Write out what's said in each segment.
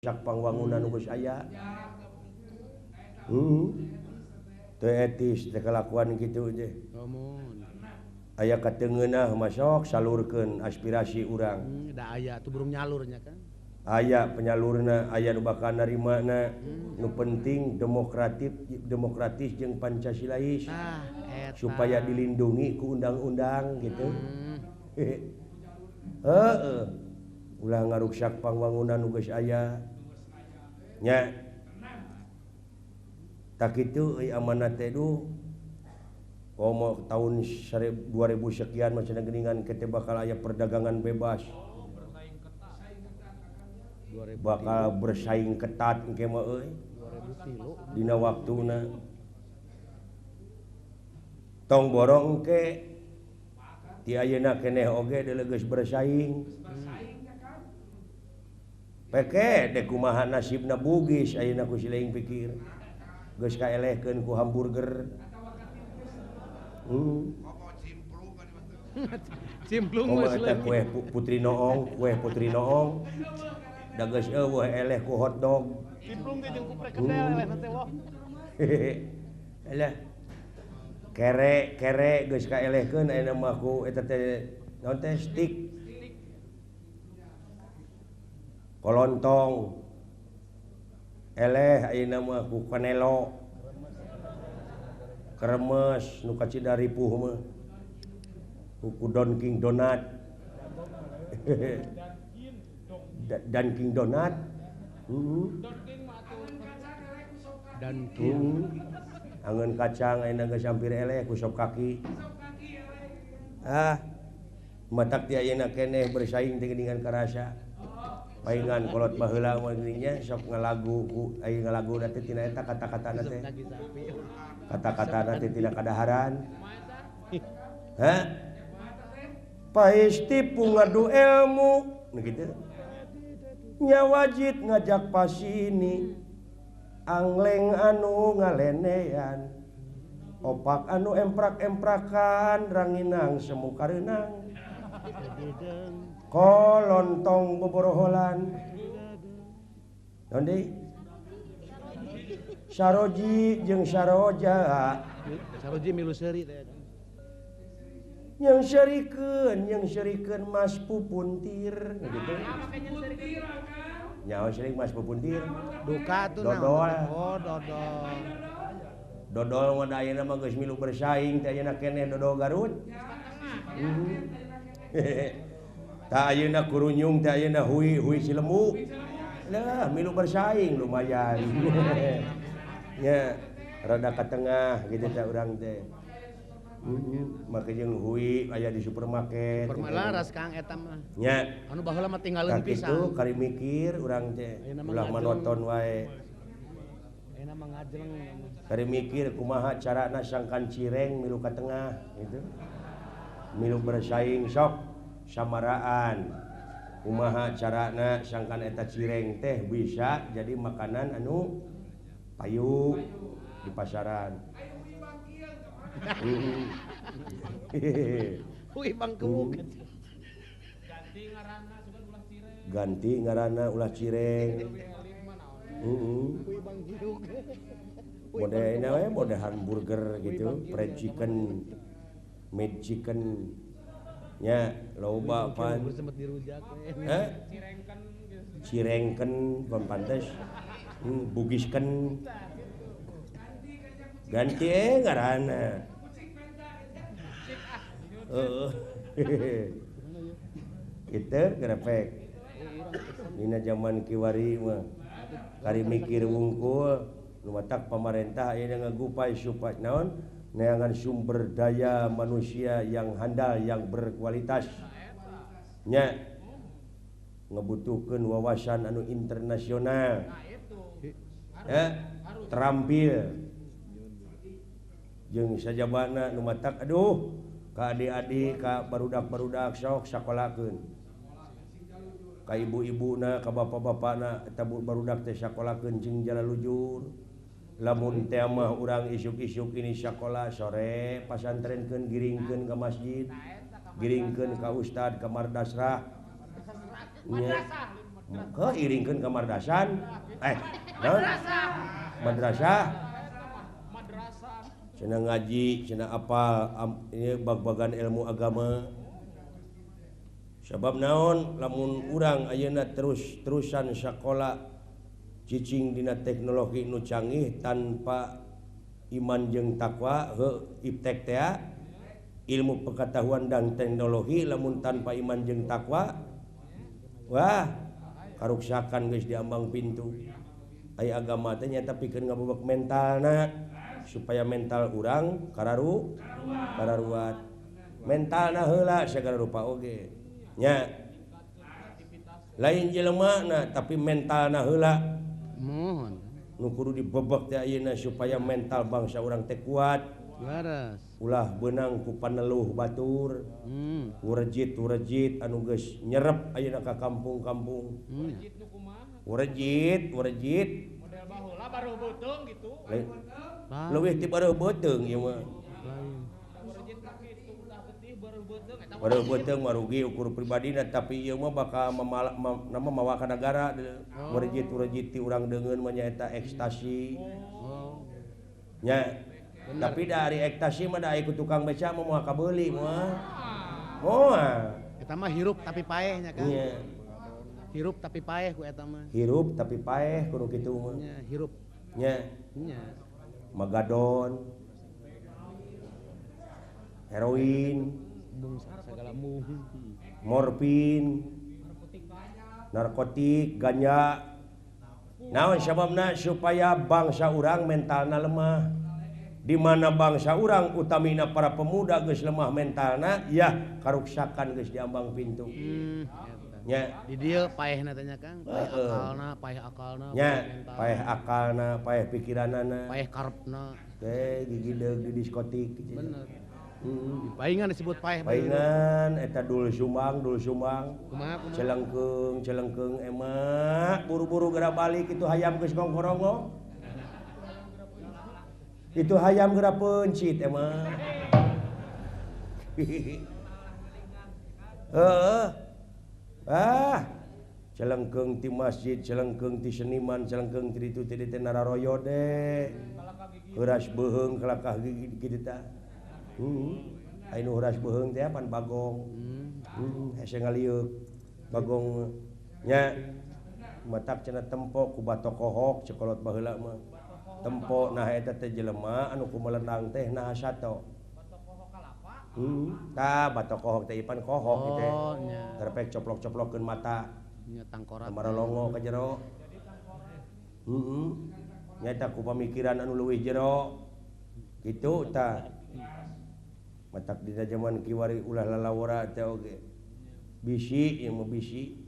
Pangwangunan nu geus aya. Teu etis teh kalakuan kitu teh. Aya kateungeunah masok salurkeun aspirasi urang. Da aya tuh burung nyalurnya kan. Aya penyalurna, aya nu bakal narimana. Nu penting demokratif, demokratis jeung Pancasilais. Tah, eta. Supaya dilindungi ku undang-undang gitu. Heeh. Ulah ngaruksak pangwangunan nu geus aya. Nya. Tak kitu euy amanat teh duh. Komo tahun 2000 sekian mah cenah geuningan ke teh bakal aya perdagangan bebas. Bakal bersaing ketat engke mah euy. Dina waktuna. Tong borong engke ti ayeuna keneh oge deuleu geus bersaing. Peke dek kumaha nasibna Bugis ayeuna ku sileing pikir. Geus kaelehkeun ku hamburger. Cimplung Komo geus eta leuwih. Kue putri noong, kue putri noong. Da geus eueuh eleh ku hotdog. Cimplung teh jeung ku perkedel elehna teh loh. Alah. Kere kere geus kaelehkeun ayeuna mah ku eta teh naon teh stick. Kolontong. Eleh ayeuna mah ku kanelo. Kremes nu kacida ripuh mah. Ku Don King Donat. Dunkin Donat. Heeh. Dunkin. Angeun kacang ayeuna geus hampir eleh ku sop kaki. Ah. Matak ti ayeuna keneh bersaing teh geuningan karasa. Paingan kolot baheula mah geuning nya sok ngalagu ku aya ngalagu teh tina eta kata-katana teh. Kata-katana teh tina kadaharan. Hah? Paistipu ngadu ilmu nu kitu. Nya wajib ngajak pasini. Angleng anu ngalenean. Opak anu emprak-emprakan ranginang semu kareunang. Kolontong boboroholan. Naon deui? Saroji jeung Saroja. Saroji milu seuri teh. Yang serikeun Mas Pupuntir gitu. Nyaho seurik Mas Pupuntir. Duka tuh naon? Dodol. Oh, dodol. Dodol mah da ayeuna mah geus milu bersaing teh ayeuna keneh dodol Garut. Tak ayeuna kurunyung teh ayeuna hui hui Cilembu. Lah milu bersaing lumayan. Nya rada ka tengah gitu teh urang teh. Make jeung hui aya di supermarket. Supermarket laras Kang eta mah. Nya. Anu baheula mah tinggaleun Tah kitu pisan. Kari mikir urang teh Ayeuna mah ulah ngajeng. manoton wae. Ayeuna mah ngajeng. Kari mikir kumaha carana sangkan cireng milu ka tengah gitu. Milu bersaing sok samaraan. Kumaha carana sangkan eta cireng teh bisa jadi makanan anu payu di pasaran. Hui bangkuk. Ganti ngaranna ulah cireng. Heeh. Hui bangkiuk. Mode we mode hamburger gitu, fried chicken, made chicken. Nya loba pan. Sempat dirujak. Hah? Cirengken kon pantes. Bugisken. Ganti ngaranna. Heeh. Kitu grepek. Dina zaman kiwari mah kari mikir wungkul nu matak pamarentah ayeuna ngagupai supaya naon neangan sumber daya manusia yang handal yang berkualitas. Nya ngebutuhkeun wawasan anu internasional. Ya, terampil. Jeung sajabana nu matak aduh ka adik-adik ka barudak-barudak sok sakolakeun. Ka ibu-ibuna ka bapak-bapakna eta barudak teh sakolakeun jeung jalalujur. Lamun teh mah urang isuk-isuk ini sakola sore pasantrenkeun giringkeun ka masjid, giringkeun ka ustad ka madrasah. Nya Heuh iringkeun ka mardasan. Naon? Madrasah. Cenah ngaji, cenah apal ieu bag-bagan ilmu agama. Sabab naon lamun urang ayeuna terus-terusan sakola cicing dina teknologi nu canggih tanpa iman jeung takwa heuh iptek teh ilmu pengetahuan dan teknologi lamun tanpa iman jeung takwa wah karuksakan geus diambang pintu. Aya agama teh nyata pikeun ngabobok mentalna supaya mental urang kararuat. Mentalna heula sagala rupa oge. Nya lain jelemana tapi mentalna heula. Mohon. Nu kudu dibebek teh ayeuna supaya mental bangsa urang teh kuat. Leres. Ulah beunang ku paneluh batur. Urejit-urejit anu geus nyerep ayeuna ka kampung-kampung. Urejit, urejit. Model baheula baruh beuteung gitu. Leuwih ti baruh beuteung ieu mah. Baruh beuteung mah rugi ukur pribadina tapi ieu mah bakal nama mawa ka nagara. Urejit-urejit ti urang deungeun mah nyaeta ekstasi. Nya. Tapi dari ekstasi mah da aya ku tukang beca mah moal kabeuli moal. Moal. Eta mah hirup tapi paeh nya kan. Nya. Hirup tapi paeh ku eta mah. Hirup tapi paeh kudu kitu mah. Nya, hirup. Nya. Nya. Magadon. Heroin. Segala mung. Morfin. Narkotik, ganja. Naon sababna supaya bangsa urang mentalna lemah. Di mana bangsa urang utamina para pemuda geus lemah mentalna, ya karuksakan geus diambang pintu. Nya di dieu paehna teh nya Kang, paeh akalna, paeh akalna, nya, paeh akalna, paeh pikiranana, paeh karepna. Teh gigideug di diskotik gitu. Bener. Paingan disebut paeh. Paingan eta dul sumbang, dul sumbang. Kumaha kumaha? Celengkeung, celengkeung emak, buru-buru geura balik itu hayam geus kongkorongong. Itu hayam geura peuncit emang. Heeh. Ah, celengkeung ti masjid, celengkeung ti seniman, celengkeung ti ditu ti dieu teh nararoyo de. Heuras beuheung kalakah gigi kitu tah. Aya nu heuras beuheung teh pan bagong. Hese ngalieuk bagong nya matak cenah tempo ku batokohok cekolot baheula mah. Tempo nah eta teh jelema anu kumelendang teh nah sato. Tah batokohok teh ipan kohok kitu. Oh nya. Terpek coplok-coplokeun mata. Nya tangkorak. Marolongo ka jero. Nyaeta ku pamikiran anu leuwih jero. Kitu tah. Matak dina jaman kiwari ulah lalawara teh oge. Bisi ieu mah bisi.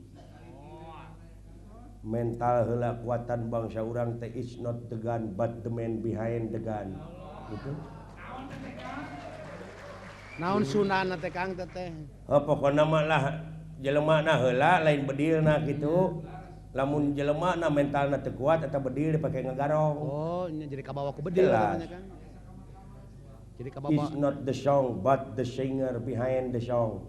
Mental heula kuatan bangsa urang teh is not the gun but the man behind the gun. Gitu. Naon sunana teh Kang teh? Heuh pokona mah lah jelemana heula lain bedilna kitu. Lamun jelemana mentalna teu kuat eta bedil dipake ngagarong. Oh, nya jadi kabawa ku bedil katanya Kang. Jadi kabawa. It's not the song but the singer behind the song.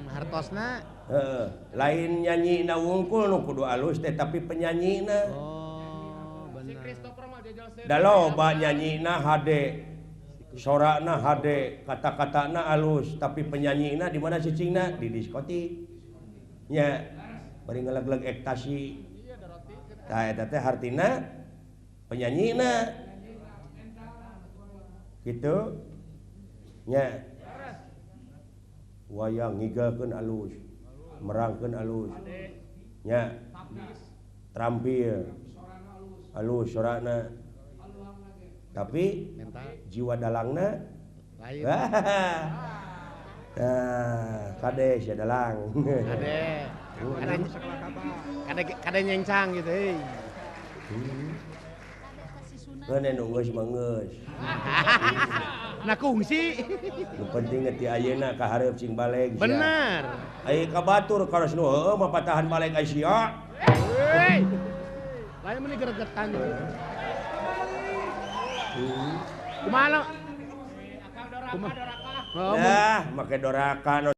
Hartosna heeh, lain nyanyina wungkul nu kudu alus teh tapi penyanyina. Oh, bener. Da loba nyanyina hade. Sorana hade, kata-katana alus, tapi penyanyina di mana cicingna? Di diskotik. Nya, bari ngeleg-leg ekstasi. Tah eta teh hartina penyanyina. Gitu. Nya. Wayang ngigalkeun alus, merangkeun alus. Nya. Terampil. Alus sorana. Tapi jiwa dalangna lain. Nah, kade sia dalang. Kade. Kade kade nyencang gitu heuy. Keun nu geus mah geus. Nah kungsi. Nu penting ti ayeuna ka hareup cing baleg sia. Bener. Ai ka batur karos nu heueuh mah patahan baleg ai sia. Heuy. Lain meni gregetan gitu. Kumaha? Kumaha? Nah, make doraka.